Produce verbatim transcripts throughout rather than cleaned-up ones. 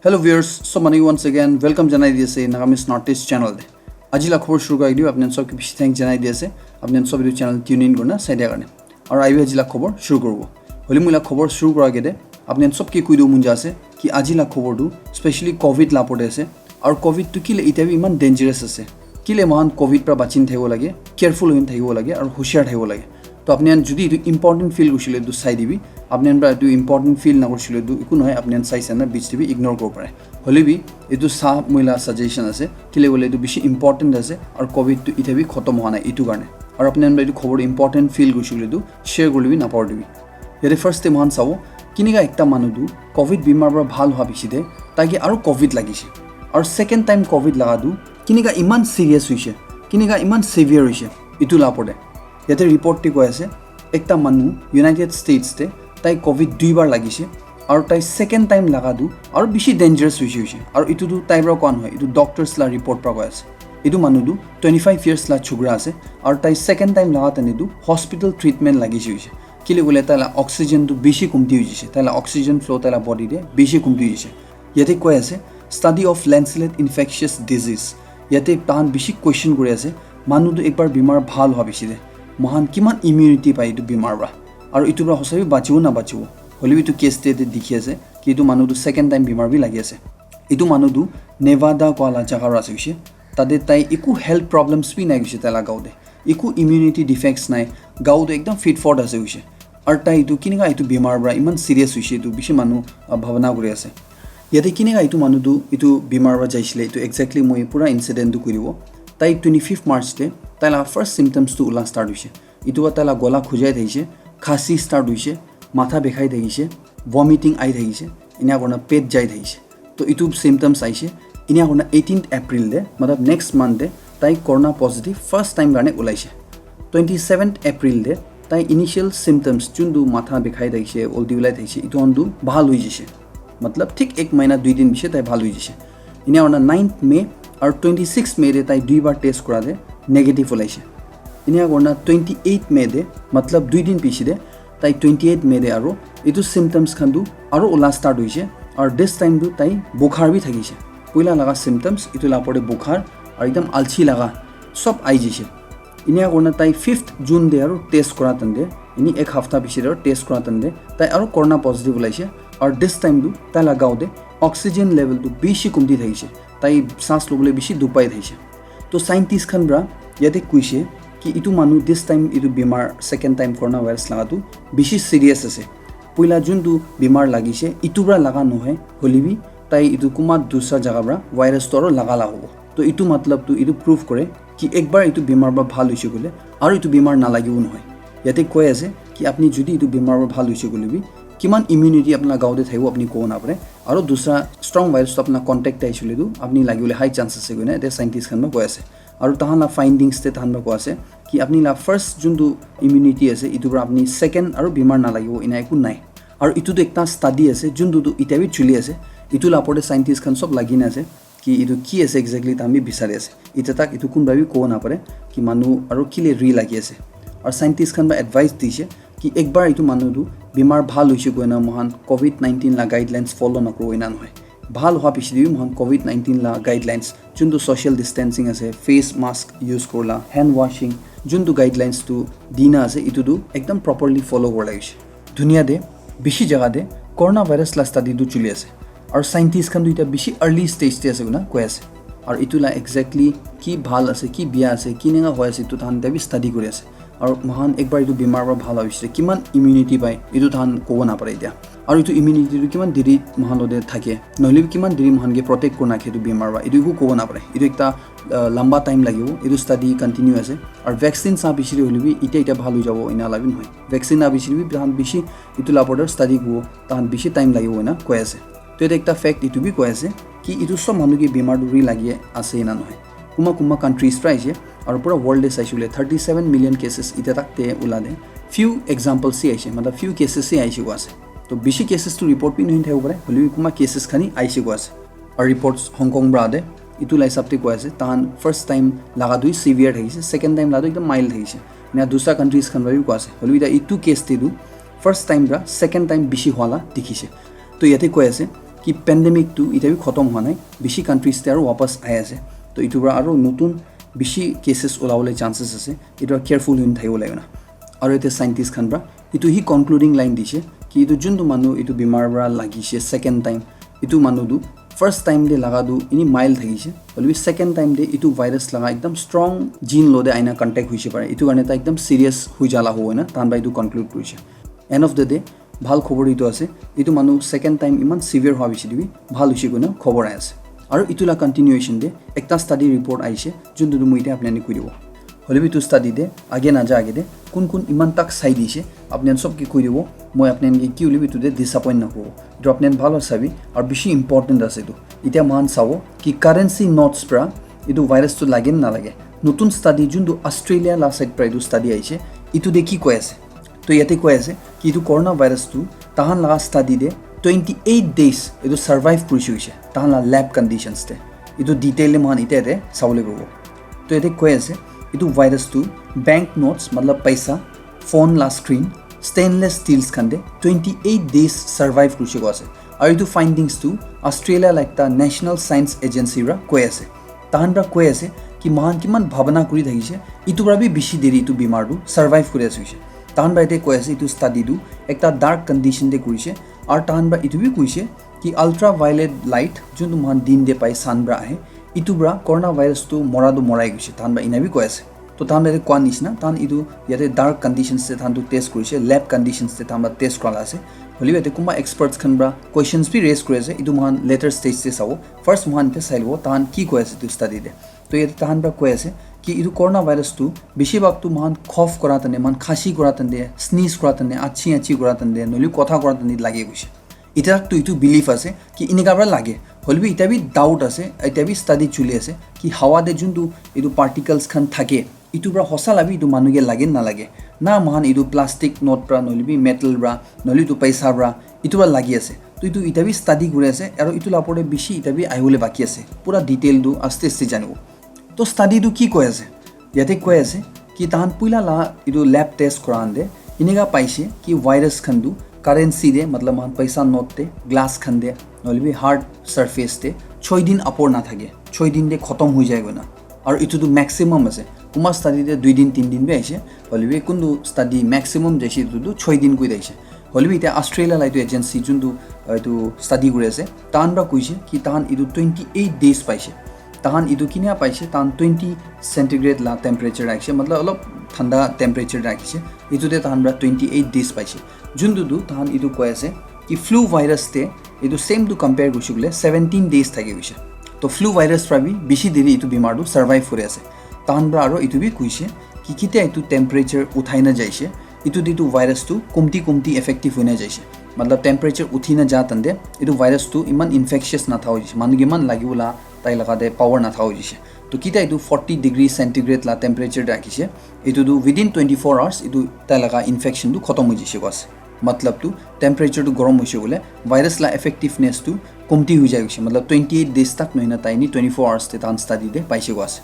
Hello viewers, sob manu once again welcome janai di ase Nagamese Northeast channel te. Aji la khobor shuru kori diu, apni sob ke bishi thanks janai di ase, apni sob etu channel tune in korna sai dia karne. Aru ahibi aji la khobor shuru koribo. Holi moi la khobor shuru kora agete apni sob ke koi dibo mon jai ase ki aji la khobor tu specially covid la opor te ase. Aru covid tu kile itya bi iman dangerous ase, kile mohan covid pra bachin thakibo lage, careful hoina thakibo lage aru hushiar thakibo lage. To apni khan jodi etu important feel kurisile etu sai dibi, apni khan pra etu important feel nakurisile etu eku nohoi, apni khan sai sai na bechi dibi, ignore koribo pare. Holi bi etu sa moi la suggestion ase, kile bole etu bishi important ase aru covid tu itya bi khotom hoa nai etu karne. Aru apni khan pra etu khobor important feel kurisile etu share kurilebi napahori dibi. Yate first te mohan sabo, kinika ekta manu tu covid bimar pra bhal hoa piche te tai ke aru covid lagise. Aru second time covid laga tu kinika iman serious hoise, kinika iman severe hoise, etu la opor te. Yate report te koi ase, ekta manu United States te tai covid dui bar lagise, aru tai second time laga tu aru bishi dangerous hoise hoise. Aru etu tu tai pra koa nohoi, etu doctors la report pra koi ase. Etu manu tu twenty five years la chukra ase, aru tai second time laga tane tu hospital treatment lagise hoise. Kile koile tai la oxygen tu bishi kumti hoise, tai la oxygen flow tai la body te bishi kumti hoise. Yate koi ase, study of landslide infectious disease. Yate tahan bishi question kuri ase, manu tu ekbar bimar bhal hoa piche te mohan kiman immunity pai etu bimar pra, aru etu pra hosai bi bachibo na bachibo. Holi bi etu case te te dikhi ase ki etu manu tu second time bimar bi lagi ase. Etu manu tu Nevada koa la jaga pra ase hoise, tate tai eku health problems bi nai hoise, tai la gao te eku immunity defects nai, gao tu ekdam fit fort ase hoise. Aru tai etu kinika etu bimar pra iman serious hoise, etu bishi manu, ah, bhabana kuri ase. Yate kinika etu manu tu etu bimar pra jaisile, etu exactly moi pura incident tu koi dibo. Tai twenty fifth March te tai la first symptoms tu ula start hoise. Etu pra tai la gola khujai thakise, khasi start hoise, matha bikhai thakise, vomiting ahi thakise, enia kurina pet jai thakise. To etu symptoms aise. Enia kurina eighteenth April te, matlab next month te tai corona positive first time karne ulaise. Twenty seventh April te tai initial symptoms, juntu matha bikhai thakise, ulti ulai thakise, etu khan tu bhal hoi jaise. Matlab thik ek mahina dui din piche tai bhal hoi jaise. Enia kurina ninth May aru twenty six May te tai dui bar test kora te negative ulaise. Enia kurina twenty eight May te, matlab dui din piche te, tai twenty eight May te aru etu symptoms khan tu aru ula start hoise. Aru this time tu tai bukhar bi thakise. Puila laga symptoms etu la opor te bukhar aru ekdam alchi laga sob ahi jaise. Enia kurina tai fifth June te aru test kora time te, ini ek hafta piche te aru test kora time te tai aru corona positive ulaise. Aru this time tu tai la gao te oxygen level tu bishi kumti thakise, tai saas lobole bishi dukh pai thakise. To scientist khan pra yate koise ki etu manu this time etu bimar second time corona virus laga tu bishi serious ase. Puila juntu bimar lagise etu pra laga nohoi, holi bi tai etu kunba dusra jaga pra virus tu aru laga la hobo. To etu matlab tu etu proof kore ki ekbar etu bimar pra bhal hoise koile aru etu bimar nalagibo nohoi. Yate koi ase ki apni jodi etu bimar pra bhal hoise koile bi kiman immunity apna gao te thakibo apni kobo napare. Aru dusra strong virus tu apna contact te ahisile tu apni lagibole high chance ase koina yate scientist khan pra koi ase. Aru tahan la findings te tahan pra koi ase ki apni la first juntu immunity ase, etu pra apni second aru bimar nalagibo ena eku nai. Aru etu tu ekta study ase, juntu tu itya bi chuli ase. Etu la opor te scientist khan sob lagi na ase ki etu ki ase exactly, tahan bi bisari ase. Itya tak etu kunba bi kobo napare ki manu aru kile ri lagi ase. Aru scientist khan pra advice dise ki ekbar etu manu tu bimar bhal hoise koina mohan covid nineteen la guidelines follow nakuribo ena nohoi. Bhal hoa piche te bi mohan covid nineteen la guidelines, juntu social distancing ase, face mask use kurila, hand washing, juntu guidelines tu dina ase, etu tu ekdam properly follow kurila hoise. Dunia te bishi jaga te corona virus la study tu chuli ase. Aru scientist khan tu itya bishi early stage te ase koina koi ase. Aru etu la exactly ki bhal ase, ki bia ase, kinenga hoi ase, etu tahan itya bi study kuri ase. Aru mohan ekbar etu bimar pra bhal hoise, kiman immunity pai, etu tahan kobo napare itya. Aru etu immunity tu kiman deri mohan lote thake, nohole bi kiman deri mohan ke protect kurina rakhe etu bimar pra, etu eku kobo napare. Etu ekta, uh, lamba time lagibo, etu study continue ase. Aru vaccine sa piche te hole bi itya itya bhal hoi jabo ena la bi nohoi. Vaccine la piche te bi tahan bishi etu la opor te study kuribo, tahan bishi time lagibo ena koi ase. To yate ekta fact etu bi koi ase ki etu sob manu ke bimar tu ri lagi ase ena nohoi. Kunba kunba countries pra aise, aru pura world te saise koile thirty seven million cases itya tak te ula de. Few examples se aise, matlab few cases se aise koi ase. To bishi cases tu report bi nohoi thakibo pare, hole bi kunba cases khan hi aise koi ase. Aru reports Hong Kong pra de, etu la hisab te koi ase, tahan first time laga tu severe thakise, second time laga tu ekdam mild thakise. Ena dusra countries khan pra bi koi ase, hole bi ta etu case te tu first time pra second time bishi hoa la dikhise. To yate koi ase, ki pandemic tu itya bi khotom hwa nai, bishi countries te aro wapas ahi ase. To itu pra aro notun bishi cases ulawole chances ase. Itu pra careful hoina thakibo lage na. Aro ite scientist khan pra itu hi concluding line dishe ki itu juntu manu itu bimar pra lagise second time, itu manu tu first time te laga tu ini mild thakise, hoilebi second time te itu virus laga ekdam strong gene lo te aina contact hoise pare, itu karne ta ekdam serious hoi jala hobo na tahan pra itu conclude kurise. End of the day, bhal khobor itu ase, itu manu second time iman severe hwa bishi te bi bhal hoise koina khobor ahi ase. Aro itu la continuation te ekta study report aise, juntu tu moi ite apni khan ke koi dibo. Hoilebi itu study te age naja age te kun kun iman tak sai dise, apni khan sob ke koi dibo, moi apni khan ke ki hoilebi itu te disappoint nakobo. Itu apni khan bhal para sabi, aro bishi important ase itu. Itya moikhan sabo ki currency notes pra itu virus tu lage na nalage. Notun study juntu Australia la side pra itu study aise, itu te ki koi ase? To yate koi ase ki itu corona virus tu tahan laga study te twenty eight days itu survive kurise hoise tahan la lab conditions te. Itu detail te moikhan ite ite sabole paribo. To yate koi ase itu virus tu bank notes, matlab paisa, phone la screen, stainless steels khan te twenty eight days survive kurise koi ase. Aru itu findings tu Australia la ekta National Science Agency pra koi ase. Tahan pra koi ase ki moikhan kiman bhabana kuri thakise, itu pra bi bishi deri itu bimar tu survive kuri ase hoise. Tahan pra ite koi ase itu study tu ekta dark condition te kurise, aru tahan pra itu bi koise ki ultraviolet light juntu moikhan din te pai sun pra ahe, itu pra corona virus tu mora tu morai gise, tahan pra ina bi koi ase. To tahan pra ite koa nishina, tahan itu yate dark conditions te tahan tu test kurise, lab conditions te tahan pra test kura la ase. Hoilebi yate kunba experts khan pra questions bi raise kuri ase, itu moikhan later stage te sabo. First moikhan ite sai lobo tahan ki koi ase itu study te. To yate tahan pra koi ase ki itu corona virus tu bishi bhag tu moikhan cough kura tande, moikhan khasi kura tande, sneeze kura tande, achi achi kura tande, nohole kotha kura tande lage koise. Itya tu itu belief ase ki inika pra lage. Hoilebi itya bi doubt ase, itya bi study chuli ase ki hawa te juntu itu particles khan thake, itu pra hosa la bi itu manu ke lage na nalage. Na moikhan itu plastic note pra, nohole bi metal pra, nohole itu paisa pra, itu pra lagi ase. To itu itya bi study kuri ase, aru itu la opor te bishi itya bi ahibole baki ase. Pura detail tu aste aste janibo. To study tu ki koi ase? Yate koi ase ki tahan puila la itu lab test kura han te inika paise ki virus khan tu currency te, matlab moikhan paisa note te, glass khan te, nohole bi hard surface te choi din apor na thake, choi din te khotom hoi jai koina. Aru itu tu maximum ase, kunba study te dui din tin din bi aise, hoilebi kuntu study maximum jaise itu tu choi din koi daise. Hoilebi itya Australia la itu agency juntu, uh, itu study kuri ase, tahan pra koise ki tahan itu twenty eight days paise. Tahan itu kinia paise, tahan twenty centigrade la temperature rakhise, matlab olop thanda temperature rakhise. Itu te tahan pra twenty eight days paise. Juntu tu tahan itu koi ase ki flu virus te itu same tu compare kurise koile seventeen days thaki koise. To flu virus pra bi bishi deri itu bimar tu survive kuri ase. Tahan pra aro itu bi koise ki kitia itu temperature uthai na jaise, itu te itu virus tu kumti kumti effective hoi na jaise. Matlab temperature uthi na ja tande itu virus tu iman infectious na tha hoi jaise. Manu ke iman lagibola tai laga te power na tha hoi jaise. To kitia itu forty degree centigrade la temperature te rakhise, itu tu within twenty four hours itu tai laga infection tu khotom hoi jaise koi ase. Matlab tu temperature tu gorom hoise koile virus la effectiveness tu kumti hoi jai koise. Matlab twenty eight days tak nohina tai ni twenty four hours te tahan study te paise koi ase.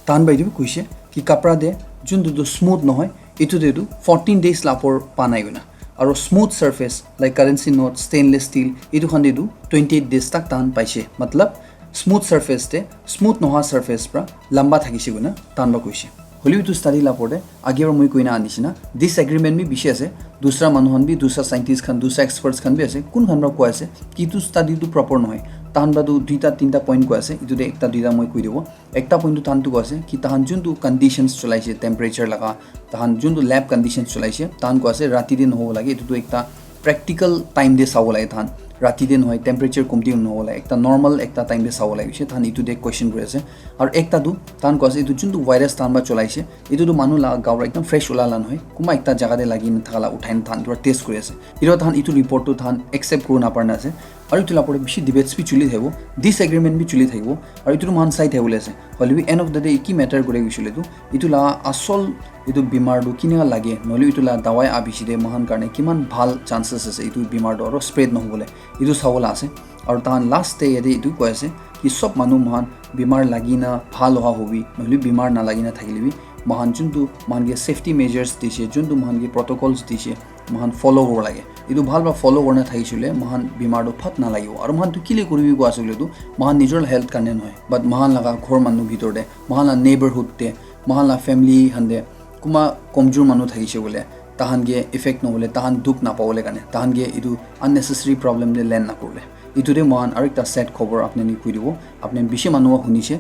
Tahan pra itu bi koise ki kapra te juntu tu smooth nohoi, itu te tu fourteen days la opor pa nai koina. Aru smooth surface like currency note, stainless steel, itu khan te tu twenty eight days tak tahan paise. Matlab smooth surface te smooth noha surface pra lamba thakise koina tahan pra koise. Hoilebi itu study la opor te age pra moi koina anishina disagreement bi bishi ase. Dusra manu khan bi, dusra scientist khan, dusra experts khan bi ase, kun khan pra koi ase ki itu study tu proper nohoi. Tahan pra tu duita tinta point koi ase, itu te ekta duita moi koi dibo. Ekta point tu tahan tu koi ase ki tahan juntu conditions chulaise temperature laga, tahan juntu lab conditions chulaise, tahan koi ase rati te nohobo lage, itu tu ekta practical time te sabo lage tahan. Rati te nohoi, temperature kumti nohobo lage, ekta normal ekta time te sabo lage koise tahan itu te question kuri ase. Aru ekta tu tahan koi ase itu juntu virus tahan pra chulaise, itu tu manu la gaw pra ekdam fresh ula la nohoi, kunba ekta jaga te lagi na thaka la uthai na tahan pra test kuri ase. Itu tahan itu report tu tahan accept kuri na para na ase. Aru itu la opor te bishi debates bi chuli thakibo, disagreement bi chuli thakibo, aru itu tu moikhan sai thakibole ase. Hoilebi end of the day ki matter kure koishe koile tu itu la asol itu bimar tu kinika lage, nohole itu la dawai abishi te moikhan karne kiman bhal chances ase itu bimar tu aro spread nohobole, itu sabola ase. Aru tahan last te yate itu koi ase ki sob manu moikhan bimar lagi na bhal hoa hobi, nohole bimar nalagi na thakile bi moikhan juntu moikhan ke safety measures dishe, juntu moikhan ke protocols dishe, moikhan follow kuribo lage. Etu bhal para follow kurina thakishe koile moikhan bimar tu phat nalagibo. Aru moikhan tu kile kuribi koi ase koile tu moikhan nijor health karne nohoi, but moikhan laga ghor manu bhitor te, moikhan la neighborhood te, moikhan la family khan te kunba komjor manu thakishe koile tahan ke effect nahole, tahan dukh napabole karne, tahan ke etu unnecessary problem te land nakurle. Etu te moikhan aru ekta sad khobor apni khan ke koi dibo, apni khan bishi manu para hunishe.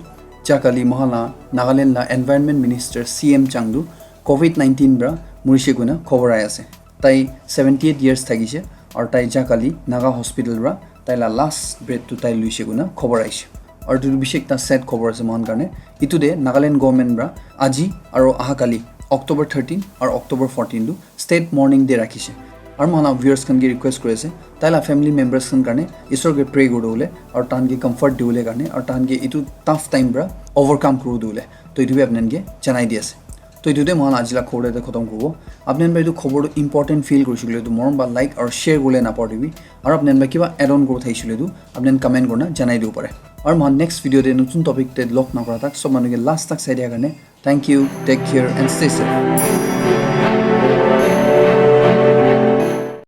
Jahkali moikhan la Nagaland la Environment Minister C M Chang tu covid nineteen para murishe koina khobor ahi ase. Tai seventy eight years thakishe aru tai jahkali Naga hospital para tai la last breath tu tai luishe koina khobor ahishe. Aru etu bishi ekta sad khobor ase moikhan karne. Etu te Nagaland government para aji aru aha kali October thirteen aru October fourteen tu state mourning day rakhishe. Aru moikhan la viewers khan ke request kuri ase, tai la family members khan karne Isor ke pray kuri dibole aru tahan ke comfort dibole karne aru tahan ke etu tough time para overcome kuri dibole. To etu bi apni khan ke janai di ase. To etu te moikhan aji la khobor te khotom kuribo. Apni khan para etu khobor tu important feel kurishe koile etu morom para like aru share kuribole napahoribi. Aru apni khan para kiba add on kuribo thakishe koile etu apni khan comment kurina janai dibo pare. Aru moikhan next video te notun topic te log nakura tak sob manu ke last tak sai dia karne thank you, take care and stay safe.